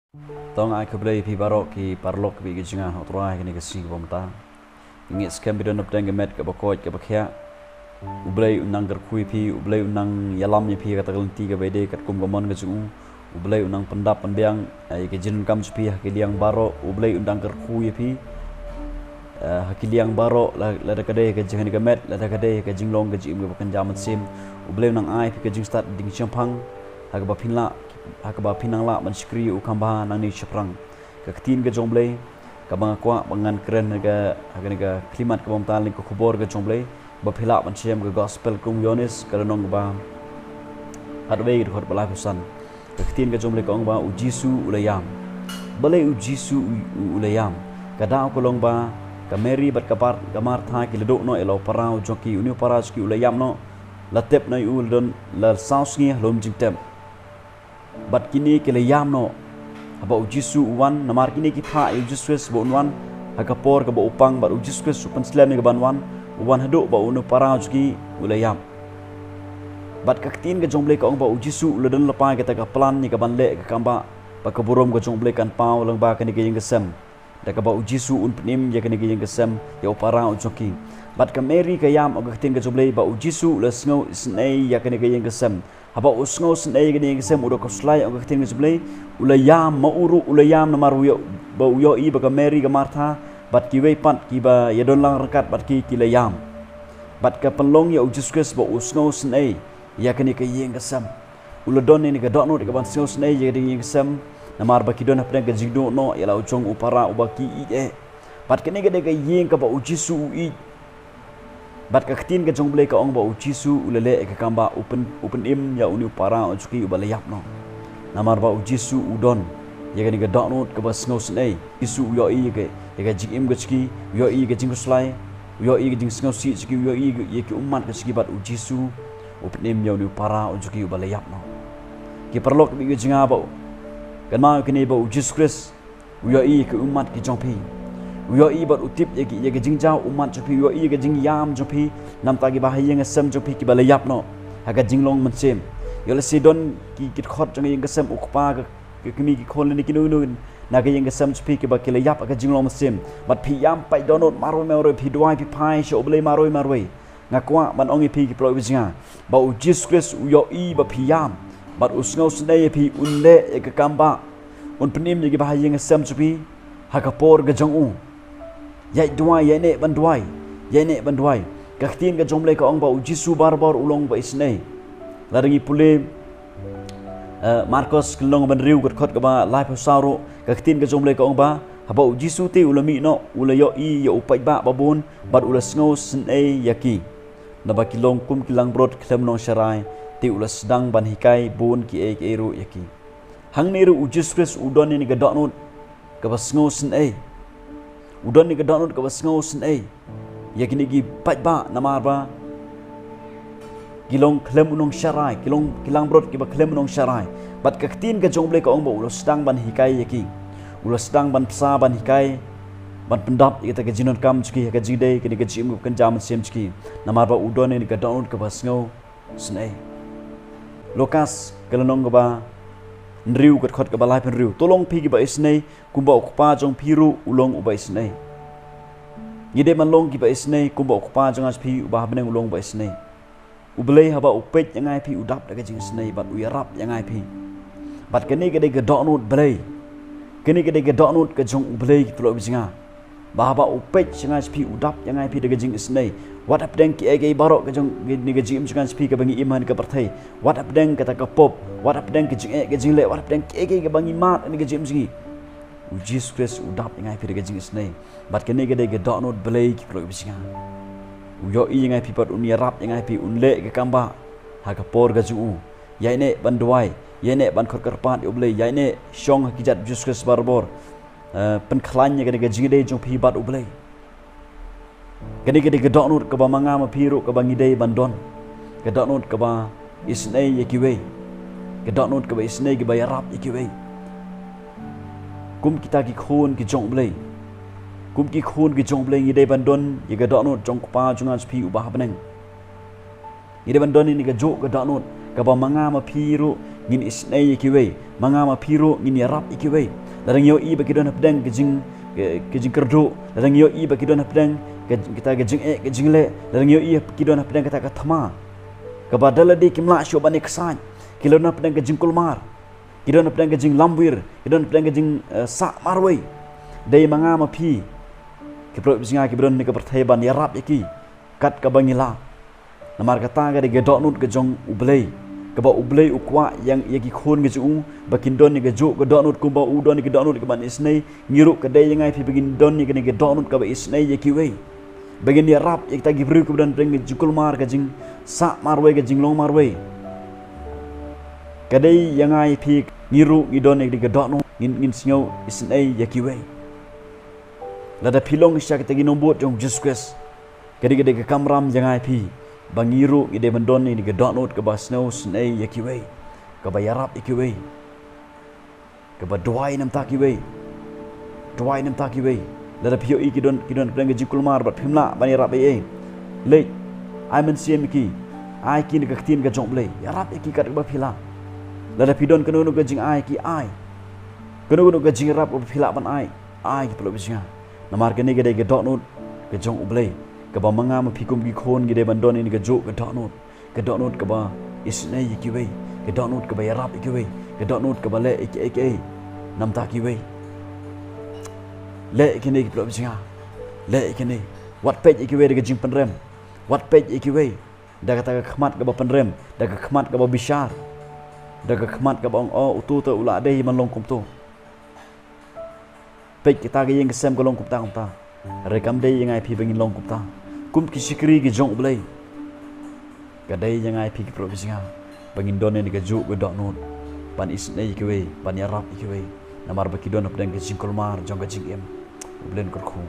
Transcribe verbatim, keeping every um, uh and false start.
To nga ai khublei ïa phi baroh ki paralok kiba ïeit ki jong nga ha U Trai ha kane ka sngi kaba mynta. Ngi ngeit skhem ba don hapdeng ka met kaba koit kaba khiah, U Blei un nang kyrkhu ïa phi, U Blei un nang ïalam ïa phi ha kata ka lynti kaba ïadei katkum ka mon ka jong u. U Blei un nang pyndap pynbiang, eh, ïa ka jingdonkam jong phi ha ki liang baroh, U Blei un nang kyrkhu ïa phi, eh, ha ki liang baroh, la, lada ka dei ka jingïaid ka met, lada ka dei ka jinglong ka jingim kaba kynja mynsiem. U Blei un nang ai phi ka jingstad jingshemphang, ha kaba phin lah, ha kaba phin nang lah ban shakri ïa u kham bha nangne shaphrang. Ka ktien ka jong U Blei kaba nga kwah ba ngan kren ha ka, ha kane ka khyllipmat kaba mynta, lane ka khubor ka jong U Blei, ba phi lah ban shem ka gospel kum u Ïoannis, ka lynnong kaba khatwei, ka dkhot ba laiphew san. Ka ktien ka jong U Blei ka ong ba U Jisu u la ïam. Balei U Jisu u, u, u la ïam? Ka daw ka long ba ka Mary bad ka Bar-, ka Martha ki la duh noh ïa la u para u jong ki, une u para u jong ki u la ïap noh. La tep noh ïa u, la don la saw sngi ha lum jingtep. Bad kine ki la ïam noh. Haba U Jisu u wan, namar kine ki phah ïa U Jisu Khrist ba un wan ha ka por kaba u pang, bad U Jisu Khrist u pynslem ïa ka ban wan, u wan haduh ba une u para u jong ki u la ïap. Bad ka ktien ka jong U Blei ka ong ba U Jisu u la don lypa ïa kata ka plan ïa ka ban leh ïa ka kambah, ba ka burom ka jong U Blei kan paw lyngba kane ka ïing ka sem. Da kaba U Jisu un pynim ïa kane ka ïing ka sem ïa u para u jong ki. Bad ka Mary ka ïam, ong ka ktien ka jong U Blei, ba U Jisu u la sngew isynei ïa kane ka ïing ka sem. Haba u sngew isynei ïa kane ka ïing ka sem, u da khuslai, ong ka ktien ka jong U Blei, u la ïam, ma u ruh u la ïam namar u ïoh, ba u ïohi ba ka Mary, ka Martha bad kiwei pat kiba ïadon lang ryngkat bad ki, ki la ïam. Bad ka pynlong ïa U Jisu Khrist ba u sngew isynei ïa kane ka ïing ka sem. U la don ïa kane ka dohnud ka ban sngew isynei ïa kane ka ïing ka sem, namar ba ki don hapdeng ka jingduh noh ïa la u jong u para uba ki ïeit eh. Bad kane ka dei ka ïing kaba U Jisu u ïeit. Bad ka ktien ka jong U Blei ka ong ba U Jisu u la leh ïa ka kambah, u pyn, u pynim ïa une u para u jong ki uba la ïap noh. Namar ba U Jisu u don ïa kane ka dohnud kaba sngew isynei. U Jisu u ïohi ïa ka, ïa ka jingim ka jong ki, u ïohi ïa ka jingkhuslai, u ïohi ïa ka jingsngewsih jong ki, u ïohi ïa ki ummat ka jong ki, bad U Jisu u pynim ïa une u para u jong ki uba la ïap noh. Ki paralok kiba ïeit ki jong nga, ba u, kynmaw ïa kane, ba U Jisu Khrist u ïohi ïa ki ummat ki jong phi. U ïohi bad u tip ïa ki, ïa ka jingjaw ummat jong phi, u ïohi ïa ka jingïam jong phi, namar kiba ha ïing ha sem jong phi kiba la ïap noh ha ka jinglong mynsiem. Ïoh lehse don ki, ki dkhot jong ka ïing ka sem, u kpa, ka, ka kmie, ki khun lane kino kino na ka ïing ka sem jong phi kiba ki la ïap ha ka jinglong mynsiem. Bad phi ïam pat dohnud marwei marwei, phi duwai, phi phai sha U Blei marwei marwei. Nga kwah ban ong ïa phi ki paralok kiba ïeit ki jong nga, ba U Jisu Khrist u ïohi ba phi ïam, bad u sngew isynei ïa phi, un leh ïa ka kambah, un pynim ïa kiba ha ïing ha sem jong phi ha ka por ka jong u. Ïaid duwai, ïaineh ban duwai, ïaineh ban duwai. Ka ktien ka jong U Blei ka ong ba U Jisu barabor u long ba isynei. Lada ngi pule, eh, Markos ka lynnong ba hynriew, ka dkhot kaba laiphew saw ruh, ka ktien ka jong U Blei ka ong ba haba U Jisu te u la mih noh, u la ïohi ïa u paidbah babun, bad u la sngew isynei ïa ki. Naba ki long kum ki langbrot khlem nongsharai, te u la sdang ban hikai bun kiei kiei ruh ïa ki. Hangne ruh U Jisu Khrist u don ïa kane ka dohnud kaba sngew isynei. U don ïa kane ka dohnud kaba sngew isynei ïa kine ki paidbah, namar ba ki long khlem nongsharai, ki long ki langbrot kiba khlem nongsharai. Bad ka ktien ka jong U Blei ka ong ba u la sdang ban hikai ïa ki. U la sdang ban bsa, ban hikai, ban pyndap ïa kata ka jingdonkam jong ki ha ka jingdei kane ka jingim kaba kynja mynsiem jong ki, namar ba u don ïa kane ka dohnud kaba sngew isynei. Lukas ka lynnong kaba hynriew, ka dkhot kaba laiphew hynriew. To long phi kiba isynei, kumba u Kpa jong phi ruh u long uba isynei. Ngi dei ban long kiba isynei, kumba u Kpa jong nga jong phi uba ha bneng u long uba isynei. U Blei haba u peit ïa nga ïa phi, u dap da ka jingisynei bad u ïarap ïa nga ïa phi. Bad kane ka dei ka dohnud Blei. Kane ka dei ka dohnud ka jong U Blei, ki paralok kiba ïeit ki jong nga. Ba haba u peit ïa nga ïa phi, u dap ïa nga ïa phi da ka jingisynei. Wat hapdeng kiei kiei baroh ka jong kane ka jingim jong nga jong phi kaba ngi im ha kane ka pyrthei. Wat hapdeng kata ka pop, wat hapdeng ka jingeh ka jingleh, wat hapdeng kiei kiei kaba ngi mad ha kane ka jingim jong ngi, U Jisu Khrist u dap ïa nga ïa phi da ka jingisynei. Bad kane ka dei ka dohnud Blei, ki paralok kiba ïeit ki jong nga. U ïohi ïa nga ïa phi bad un ïarap ïa nga ïa phi, un leh ïa ka kambah ha ka por ka jong u. Ïaineh ban duwai, ïaineh ban khot kyrpad ïa U Blei, ïaineh shong ha ki jait U Jisu Khrist barabor. Eh, pynkhlaiñ ïa kane ka jingïadei jong phi bad U Blei. Kane ka dei ka dohnud kaba ma nga ma phi ruh kaba ngi dei ban don. Ka dohnud kaba isynei ïa kiwei. Ka dohnud kaba isynei, kaba ïarap ïa kiwei. Kum kita ki khun ki jong U Blei, kum ki khun ki jong U Blei, ngi dei ban don ïa ka dohnud jong u Kpa jong nga jong phi uba ha bneng. Ngi dei ban don ïa kane kajuh ka dohnud kaba ma nga ma phi ruh Ngin isynei ïa kiwei. Ma nga ma phi ruh ngin ïarap ïa kiwei. Lada ngi ïohi ba ki don hapdeng ka jing, ka, ka jingkyrduh. Lada ngi ïohi ba ki don hapdeng ka, kita ka jingeh ka jingleh. Lada ngi ïohi ba ki don hapdeng kata ka thma kaba da lade kim lah shuh ban ïaksaid. Ki don hapdeng ka jingkulmar. Ki don hapdeng ka jinglamwir. Ki don hapdeng ka jing, eh, sah marwei. Dei ma nga ma phi, ki paralok bajinga, kiba don ha kane ka pyrthei ban ïarap ïa ki kat kaba ngi lah. Namar kata ka dei ka dohnud ka jong U Blei, kaba U Blei u kwah ïa, ïa ki khun ka jong u ba kin don ïa kajuh ka dohnud kumba u don ïa ka dohnud kaban isynei. Ngi ruh ka dei ïa nga ïa phi ba ngin don ïa kane ka dohnud kaba isynei ïa kiwei. Ba ngin ïarap ïa kita ki briew kiba don hapdeng ka jingkulmar, ka jingsah marwei, ka jinglong marwei. Ka dei ïa nga ïa phi, ngi ruh ngi don ïa kane ka dohnud, ngin, ngin sngew isynei ïa kiwei. Lada phi long sha kita ki nongbud jong U Jisu Khrist, ka dei, ka dei ka kamram ïa nga ïa phi ba ngi ruh ngi dei ban don ïa kane ka dohnud kaba sngew isynei ïa kiwei, kaba ïarap ïa kiwei, kaba duwai namar kiwei. Duwai namar kiwei. Lada phi ïohi ki don, ki don hapdeng ka jingkulmar bad phim lah ban ïarap ei ei, leit, ai mynsiem ïa ki. Ai ki na ka ktien ka jong U Blei. Ïarap ïa ki kat kaba phi lah. Lada phi don kano kano ka jingai ki ai, kano kano ka jingïarap kaba phi lah ban ai, ai, ki paralok bajinga. Namar kane ka dei ka dohnud ka jong U Blei, kaba ma nga ma phi kum ki khun ngi dei ban don ïa kane kajuh ka dohnud. Ka dohnud kaba isynei ïa kiwei. Ka dohnud kaba ïarap ïa kiwei. Ka dohnud kaba leh ïa kiei kiei namar kiwei. Leh ïa kine, ki paralok bajinga. Leh ïa kine. Wat peit ïa kiwei da ka jingpynrem. Wat peit ïa kiwei da kata ka khmat kaba pynrem, da ka khmat kaba bishar, da ka khmat kaba ong, "Oh, uto te u lah dei ban long kumto." Peit kita ka ïing ka sem ka long kumta kumta. Hynrei kam dei ïa nga ïa phi ba ngin long kumta. Kum ki shakri ki jong U Blei, ka dei ïa nga ïa phi, ki paralok bajinga, ba ngin don ïa kane kajuh ka dohnud ban isynei ïa kiwei, ban ïarap ïa kiwei. Namar ba ki don hapdeng ka jingkulmar jong ka jingim. U Blei un kyrkhu.